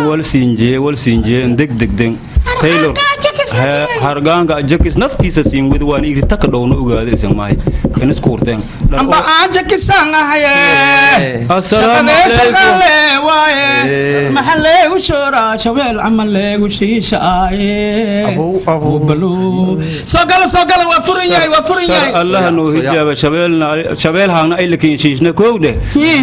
Wal siinjee, wal siinjee, degdegden taylor hargaanka jakis naftiisa siin wadi waan iritaka dhowna ogaada isan maahay inisku hurteen. Amba aan jakisaan ahaye. Assalaamu shaqadee calaykum. Shaqale waaye, maxaa leegu shooraa shabeel camal leegu shiishaaye. Balo soo gala, soo gala, waa furan yahay, waa furan yahay. Allaha noo hijaaba, shabeelna shabeel haangna ay la kiinshiishna koowdhe.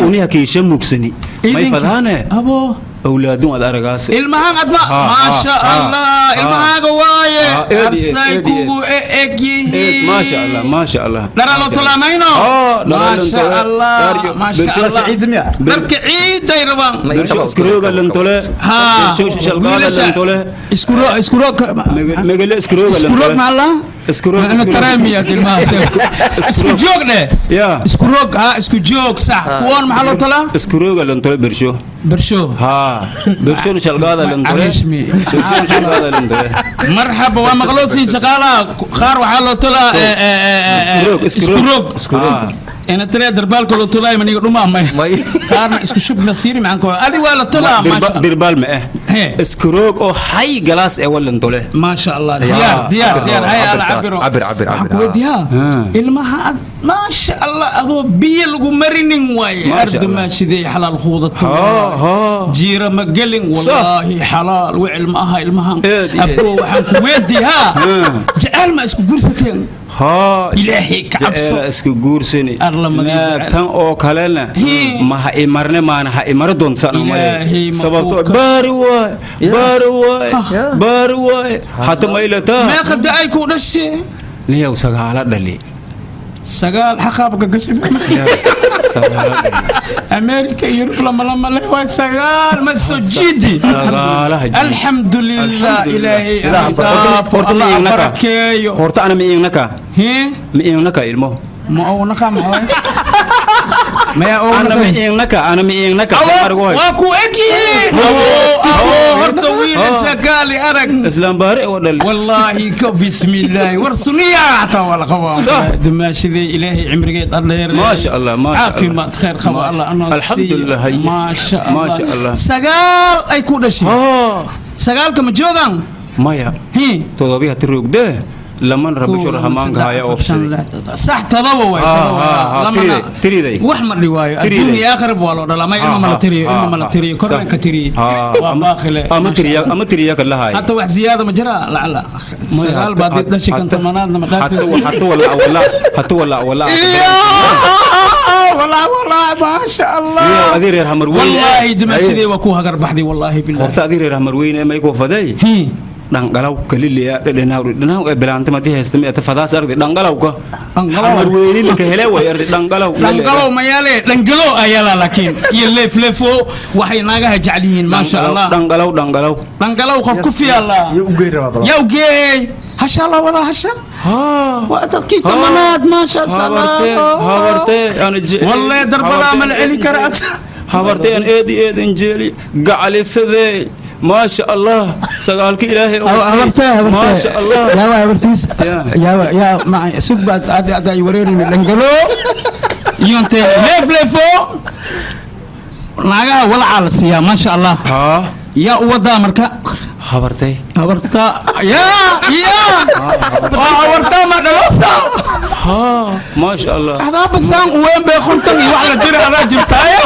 Uniha kiisha mugsani may fadaane. Abo. Awlaadun aad aragaas. Ilmahan adma. Maasha Allah, ilmahaaga waaye. Eed arsay eed. Kugu eg yihiin. Maasha Allah, maasha Allah. Dhara loo tolaamayno. Maasha Allah, maasha Allah, dharka ciiday rabaan. Bersho iskarooga lantole. Bersho shalqaada lantole. Iskuro, iskuro. Megele iskarooga. Iskuroog maxaa la Iskuroog. Ana taramiya ilmahaas isku joog dheh. Ya. Isku roog, ha, isku joog, sax. Kuwan maxaa loo tolaa? Iskarooga lantole bersho. Bersho. Ha, bershona shalqaada lantole. Arishmi. Bershona shalqaada lantole. Marxaba, waa maqloosiin shaqaalaha qaar waxaa loo tolaa Iskuroog, iskuroog. Iskuroog. Iskuroog. Ina tire darbaalka loo tolaa maniga dhumaa may qaarna isku shub nasiiri maxaan ko adi waa la tolaa, maasha. Dirbaal ma eh. Iskuroog oo hay galaas ee walantole. Maasha Allah, diyaar, diyaar, diyaar, hay ala cabiro. Cabir, cabir. Waxaan Cabir. ku weydiiyaa ilmaha ad, maasha Allah, adoo biyo lagu marinin waaye. Maasha ardu Allah. Maashidey xalaal khuudato. Jiira ma gelin, wallaahi xalaal wicil ma aha ilmahan. Eed, eed. Abbo, waxaan ku weydiiyaa, jecel ma isku guursateen? Ilaahay ka cabso. Jeceela iska guursani. Arla madii jecel. Naagtan oo kalena ma ha imarne maana ha imara doonsan. Ilaahay ma sababto kuu baari waay, baari waay, baari waay, hata maylataa. Meeqa da-ay ku dhashe? Niyow, sagaala dhali. Sagaal xaqaabka gashay. Sagaala dhali. Amerika iyo Yurub lama lama leh waay, sagaal ma soo jiidi. Sagaalaha jiidi. Alxamdulilah, ilaahay Ilaah dhaafo. Horta ma Allah iignaka. barakeeyo. Horta ana ma iignaka. Hee? Ma iignaka ilmo. Ma ownaka maxaa maya? Ana ma Ownaka. iignaka, ana ma iignaka. Waa ku eg yihiin, abo, abo, horta wiilasha kaali arag. Islaam baari oo dhali. Wallaahi ka bismillaahi, war suniya xataa waa la qabaa. Dumaashidee ilaahay cimrigeed adheer. Maasha Allah, maasha Allah. Caafimaad khayr qabo Allah anoo siiyo. Alxamdulillah, haye. Maasha Allah. Maasha Allah. Sagaal ay ku dhashay, sagaalka ma joogaan? Maya. Todobiya tirugde laman rabisho rahmaanka haya oofsaday. Sax, todoba way. Todoba. Lamana tiriday. Wax ma dhiwaayo. Tiriday. Adduun iyo aakhiraba waa loo dhalaa. May ilma mala tiriyo, ilma mala tiriyo, korna ka tiriyo waa baaqile. Ama tiriya, ama tiriya ka lahay. Hata wax ziyaada ma jira lacala sagaal baad did dhashay kan tobanaadna ma dhaafaysa. Hata wala wala, hata wala wala. Walaa walaa, maasha Allah. Iyo adii reer hamar weyne. Wallaahi dumaashadii waa ku hagar baxday, wallaahi billahi. Horta adii reer hamar weyne may ku faday dhanqalaw kalileya dhedhenaw dhedhenaw ee bilaanta madii haysta mi ata fadaas ardi dhanqalawka. Dhanqalaw. Hamar weyni laka hele way ardi dhanqalaw. Dhangalo mayaale, dhangalo ayala laakiin iyo leefleefo waxay naagaha jecel yihiin, maasha Allah. Dhanqalaw, dhanqalaw. Dhangalow qof ku fiala yaa ugeey, hasha la wada hasha waa dadkii tobanaad, maasha Allah. Habartee ana wallahi darbadaa ma la celi kara. Habartee an eedi eed injeeli gacalisadee, maasha Allah, sagaalka ilaahay oo sii. Maasha Allah. Yaa habartiis, yaa yaa ma sug baad aad aad ay wareerin dhangalo iyonte leefleefo naagaha walacaa la siiyaa, maasha Allah. Yaa u wadaa marka? Habartay. Habarta yaa yaa oo habarta ma dhalosa? Maasha Allah. Adaaba saan uweyn bay 50 iyo wax la jira adaa jirtaaye,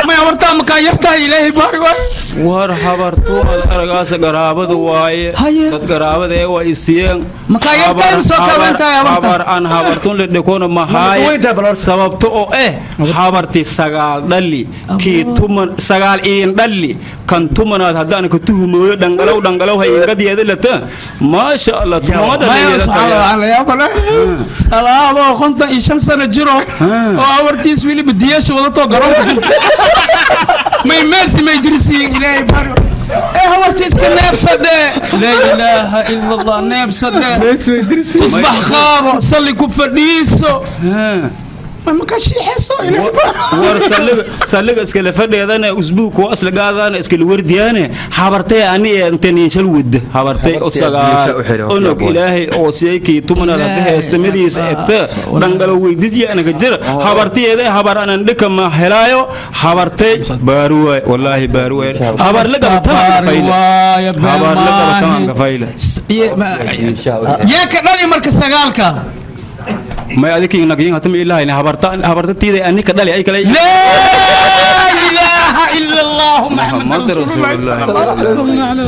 may habartaa makaa yartahay, ilaahay baari waay. War habartu ad aragaasa garaabada waaye, dad garaabada ee waa isiyeen. Makaa yartahay ma soo kaabantahay habarta? Habar aan habartun la dhekona mahaay, sababto oo eh habarti sagaal dhali kii tuman sagaal iin dhali kan tumanaad haddaan ka tuhumooyo dhangalow dhangalow ha iingadiyada lata, maasha Allah, tumama. Maya, subxaan Allah, la yaab leh alaaboo 55 sano jiro oo habartiis weliba diyaasha wadatoo garoonka jirta, may meesi may dirisiin, ilaahay bari ee habarta iska neebsadhe, laa ilaaha ila Allah, neebsadhe, tusbax qaado, salli ku fadhiiso. Ma ka shiixayso ilaahay War salliga iskala fadheedana usbuuc kuwa isla gaadana iskala wardiyaane habartay ani intan shal wad habartay oo sagaal onog ilaahay oo siiyay kii tumanaad hadda heestamadiisa eta dhangalo weydiisya anaga jira habartiyeeda habar anan dhika ma helaayo habartay baaruwaay wallaahi baaruwaay habar la gaba tamanka fayle habar la gaba tamanka fayle. Yaa ka dhali marka sagaalka? May adiki nagyin hatama ilaahayna habarta habartatiida ani ka dhali ay kale. Laa ilaaha ila allah maxamed rasuulullah.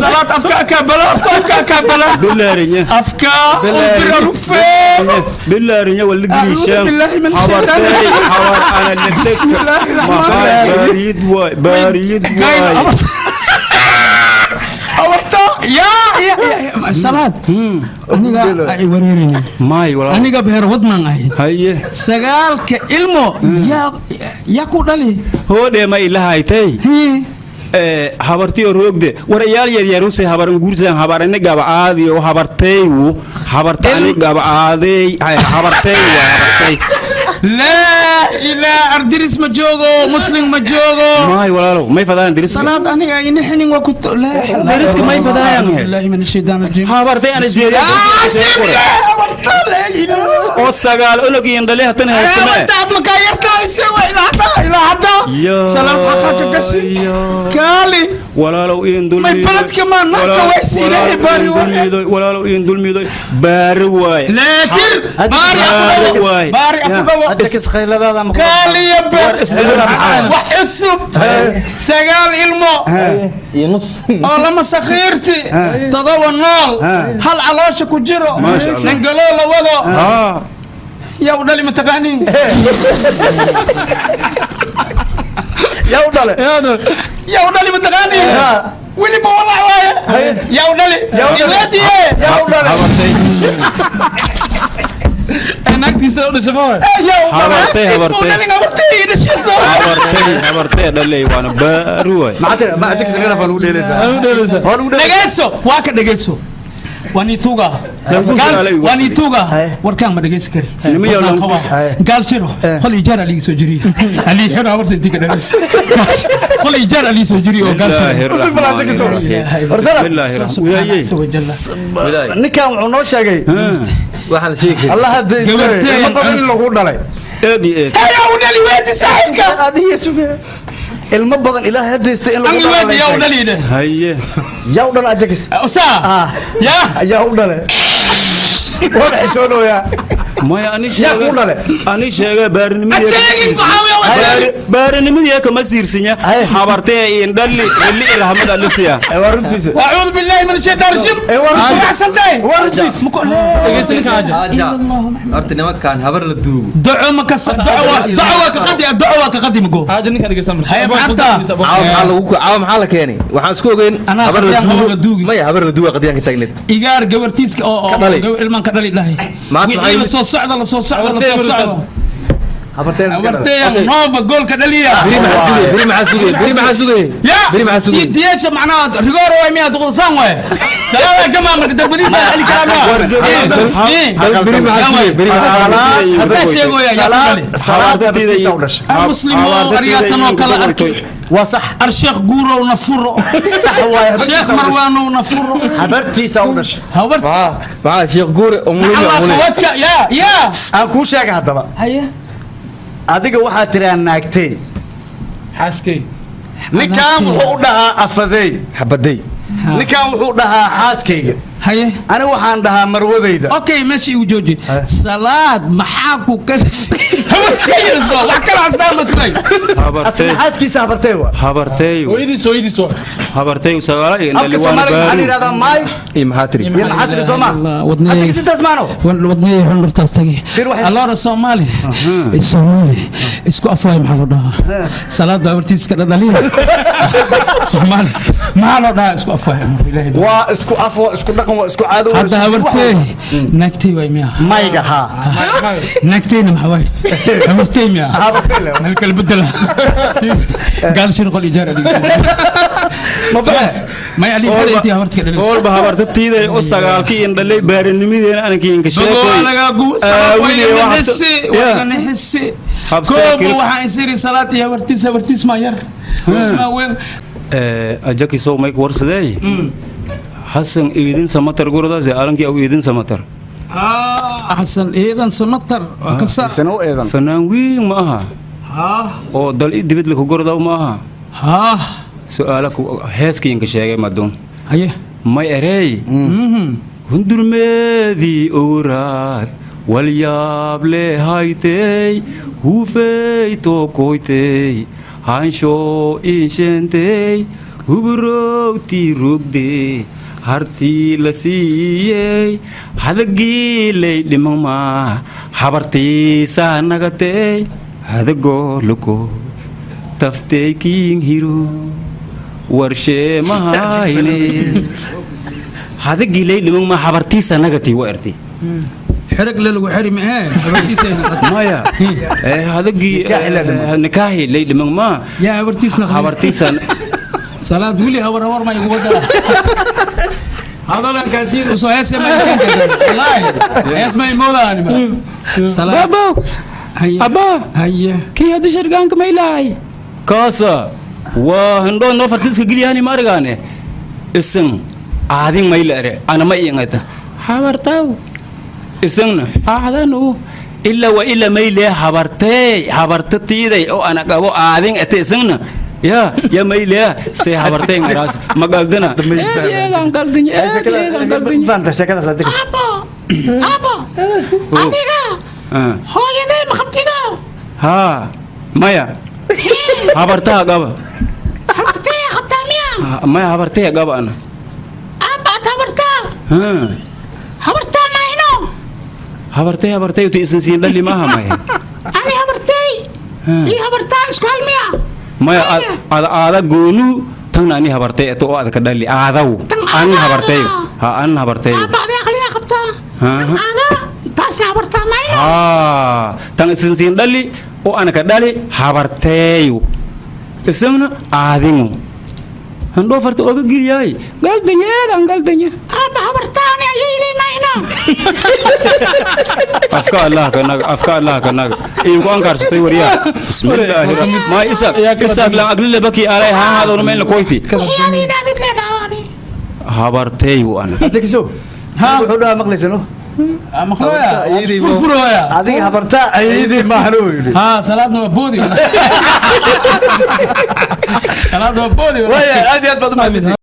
Salaad afka ka bala horta afka ka bala. Bilaarinya. Afka ubira rufeeno. Bilaarinya wal grishan. أعوذ بالله من habartay الشيطان. habar ana بسم lidhka الله الرحمن الرحيم. baariid waay baariid Gayn waay. Abarta yaa yaa yaa salaad aniga ay wareerin. May walaal. Aniga beer wadnan ahay. Haye. Sagaalka ilmo yaa yaa ku dhali? Hoodhe ma ilahaytay habartiyo roogde war iyaal yaryaruse habaran guursan habarani gaba aadiyo habartaywu habartani gaba aaday habartay waay habartay. Laa ilaa ardiris ma joogo muslim ma joogo. May walaalow may fadaan diriska. Salaad aniga ina xinin waa ku laa Deriska may fadayaan he. billahi min ashaytaan rajiim. Habartay ana jeeriya. Ah, shibla habarta laa ilaa oo sagaal onog iyo dhale hatan haystame. Habarta ad makaa yartahay se waa ilaa hadda ilaa hadda. Salaad xaqaa ka gashi kaali. Walaalow iin dulmiidoy. May baladka maa naka waysi ilaahay baari waaye. Walaalow iin dulmiidoy baari waaye. Laakiin baari Baari aku waay. baari aku dhawo. Hadda kis khayladaada ma kaaliya ber War isdilira maxaa? Wax cusub sagaal ilmo iyo nus oo lama sakhiirti todoba nool hal caloosha ku jiro. Maasha Allah. Dhangaloo la wado. Haa. Yaa u dhali mataqaaniin? Yaa u dhale? Yaa u dhali mataqaaniin? Weliba walac waaye yaa u dhali iwaadiye. Yaa u dhale? Habartay. Naagtiisa u dhashay ma waay? Yaa u Habartay, habartay. dhalin habartay dhashiisa. Habartay habartay dhalay waana baari waay. Maxaa tiri ma hadda kis khayla waa lagu dheelaysaa? Aan u dheelaysaa. Waa lagu dheelaysaa. Dhegeyso waa ka dhegeyso waa nituuga. Langus alay waa nituuga. Haye. Warkaan ma dhegeysi kari. Nima yaa Warkaan langus. qabaa. Haye. Gaal shiro qol ijaar alii soo jiriyo alii xiro habarta intii ka dhalaysa qol ijaar alii soo jiriyo oo gaal shiro. Usug bal hadda kis warsana. Bismillaahi rahmaani Subxaana Ninkan wuxuu noo sheegay waxaan sheegi karin. Allah hadda Gabartay. ilmo badan in lagu dhalay. Aad iyo aad. Ayaa u dhali weedi saaxiibka. Adiga suge ilmo badan ilaahay hadda in lagu angi weedi yaa u dhali dhe. Haye. Yaa u dhalay ajakis? Usaa ah yaa yaa u dhalay waa xishoonooyaa. Maya ani Yaa sheega kuu dhale? Ani sheega baarinimadii. Ajeegin waxaa weeye, waa sheegin. Baarinimadii kama siirsinya. Haye. Habartay iin dhali wali rahmad alisiya. Ee, waa runtiisa. وأعوذ بالله من الشيطان الرجيم. Ee, waa runtiisa. أحسن تاي. Waa runtiisa. Dhegeysta ninkan aja. Aja horta nimankan habar la duugo. دعوة مكس دعوة دعوة كقدي دعوة كقدي مقو. Aja ninkan dhegeysta marka. Haye, maanta. Caawa maxaa lagu caawa maxaa la keenay waxaan isku ogeyn Anaa habar la qadiyaan habar la duugo duugi. maya habar la duuga qadiyaan ka taagneed. إيجار جبرتيسك أو Ka dhalay. أو ilmaan ka dhali dhahay. Maanta Wixii maxay- la soo socda la soo socda la soo socda. Habarteen. Habarteen Nova goolka dhaliya. Beri maxaa sugay beri maxaa sugay beri maxaa sugay Ya. beri maxaa sugay? Tiyeesha macnaha rigoor way miyaa duqulsaan way. Salaada jamaa marka darbadiisa xili karaa miyaa. Beri maxaa sugay beri maxaa sugay? Hasaa sheegoya yaa ku dhali. Salaad habartiisa u dhashay. Ar muslimo aryaatan oo kala arkay. Waa sax. Ar sheekh guurow na furo. Sax waaye. Sheekh Habartiisa u dhashay. marwaanow na furo. Habartiisa u dhashay. Habar maxaa maxaa sheekh guure umulumi Allah umulumi qawadka yaa yaa. Aan kuu sheega haddaba. Haye. Adiga waxaa tiraa naagtay. Xaaskay. Ninkan wuxuu u dhahaa afadey. Xabaday. Ninkan wuxuu dhahaa xaaskayga. Haye. Ani waxaan dhahaa marwadayda. Okay meesha igu jooji. Salaad maxaa ku ka habartay wax kala astaan ma sugay. Asna Habartay xaaskiisa habartay waa. Habartay. Hooyadiis hooyadiis waa. Habartay sagaal iyo Afka dhali waana Soomaaliga maxaa la baari. yidhahdaa maay? Iyo maxaa tiri? Iyo maxaa tiri Soomaa? Wadnay Ajakis intaas maano. Wadnay xundhurtaas tagay. Fir waxay- Alora Soomaali Soomaali isku afwaay maxaa loo dhahaa salaad baa hortiis ka dhadhaliya Soomaali maxaa loo dhahaa isku afwaay amar ilaahay baa. Waa isku af waa isku dhaqan waa isku caado waa Hadda isku- habartee naagtay waay miyaa? Mayga haa. Naagtayna maxaa waay habartay miyaa? Habartay le. Meel kala bedela gaal shir qol ijaar adiga. Ma baxe. May ali hore intii habarta ka dhalayso. Oolba habarta tiiday oo sagaalkii in dhalay baarinimadeena anankiinka Bogo waa sheekay. lagaa gubo Awiley waa waxaa- nixisi waa Yeah. iga nixisi. Kooba waxaan isiri salaad iyo habartiis, habartiis maa yar, maa weyn. Ajakisow mayk warsadey Xasan Iidin Samatar guradaas alankii aw Iidin Samatar. Xasan Ciidan Samatar waa ka saa. Sano eedan. Fanaan weyn ma aha oo dal i dibid laka guradaw ma aha. Su'aala heeskiinka sheegay maduun. Haye. May erey hundurmeedii owraad walyaab lehaytey hufey tokoytey hanshoo insheentey huburowtii rogde hartii la siiyey hadagiiley dhimama habartiisaa nagatey hadagooloko taftey kiin hiro warshee mahayne hadagiley dhimama habartiisa nagati wa erti. Xereg le lagu xeri ma ee habartiis ay noqotay. Maya, hadagii nikaahi ley dhiman ma. Yaa habartiis naqday? Habartiisa. Salaad wili habar habar ma igu wadaa hadalan kaadiid usoo heese ma, wallaahi hees ma imoodaan ma salaad. Baabo. Haye. Abba. Haye. Kii hadda shargaanka may lahay kaasa waa hindhoo noo fartiiska geliyahani ma argaane isin aadin mayla ere ana ma iingata habartaw isingna aadanu ila wa ila mayle habartey habarta tiiday oo ana qabo aadin ete isingna ya ya mayle se habartey ngaraas magaldana eedan qaldiñ eedan qaldiñ. Fahanta sheekadaas ajakiso? Aabbo, aabbo, adiga hooyaday ma qabtido? Haa, maya, habartaha qaba. Habartay qabtaa miya? Maya, habartey qaba ana. Aabba, ad habartaa? Habartaa maayno. Habartey, habartey uti isin siin dhali maaha maya. Ani habartay iyo habartaa isku hal miya? Maya, ada aada goonu tangna ani habartey eto oo adka dhali aadaw. Tan an aada. Habartey ha an habartey. Aabba, adi aqligaa qabtaa. Tan aada taasi habartaa maayno. Haa, tan isin siin dhali oo anaka dhali habarteeyu isagna aadingu handhoo farta oga geliyaay galdanyeedan galdanya. Aabba, habartaa ani ayeyley maayno. Afka Allah kanaga, afka Allah kanaga iinku ankaarsatay waryaa bismillaahi ma Isaaq Isaaq lan aglile baki alay haa haadona meel koyti. Wixii adi idhahdid lee dhaawani. Habarteeyu ana. Ajakiso wuxuu dhahaa maqlaysa no? Maqlaya furfurooya. Adiga habartaa ayeydii maahan uu yidhi. Ha, salaadna waa boodi, salaadna waa boodi. Waaya, aad iyo aad baad umahadsantihiin.